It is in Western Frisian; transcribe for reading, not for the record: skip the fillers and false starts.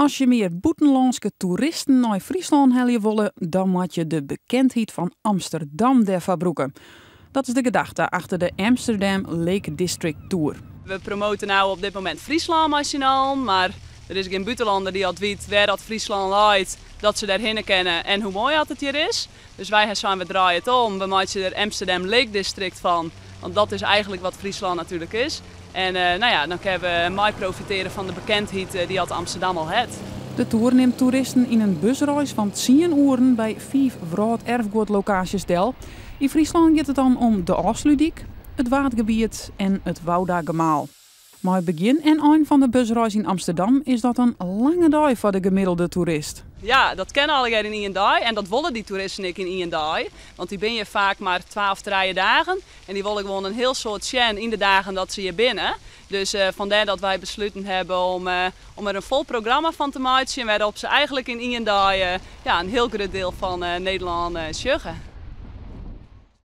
As je mear bûtenlânske toeristen nei Fryslân helje wolle, dan moat je de bekendheid fan Amsterdam dêrfoar brûke. Dat is de gedachte achter de Amsterdam Lake District Tour. We promote no op dit momint Fryslân mei syn allen, mar der is gjin bûtenlanner dy't wit wêr dat Fryslân leit, dat se dêrhinne kinne en hoe moai dat it hjir is. Dus wy ha sein, we draaie it om, we meitsje der Amsterdam Lake District fan, want dat is eigentlik wat Fryslân natuerlik is. En no ja, dan kinne we mei profitearje fan de bekendheid dy't Amsterdam al hat. De toer nimt toeristen yn in busreis fan 10 oeren by fiif wrâlderfgoedlokaasjes del. Yn Fryslân giet it dan om de Ofslútdyk, it Waadgebiet en it Woudagemaal. Mei begjin en ein fan de busreis yn Amsterdam is dat in lange dei foar de gemiddelde toerist. Ja, dat kin allegear yn ien dei en dat wolle dy toeristen ek yn ien dei. Want dy binne hjir faak mar 2 of 3 dagen en dy wolle gewoan in hiel soad sjen yn de dagen dat se hjir binne. Dus fandêr dat wy besluten hawwe om der in fol programma fan te meitsjen wêrop't se eigentlik yn ien dei ja, in hiel grut diel fan Nederlân sjogge.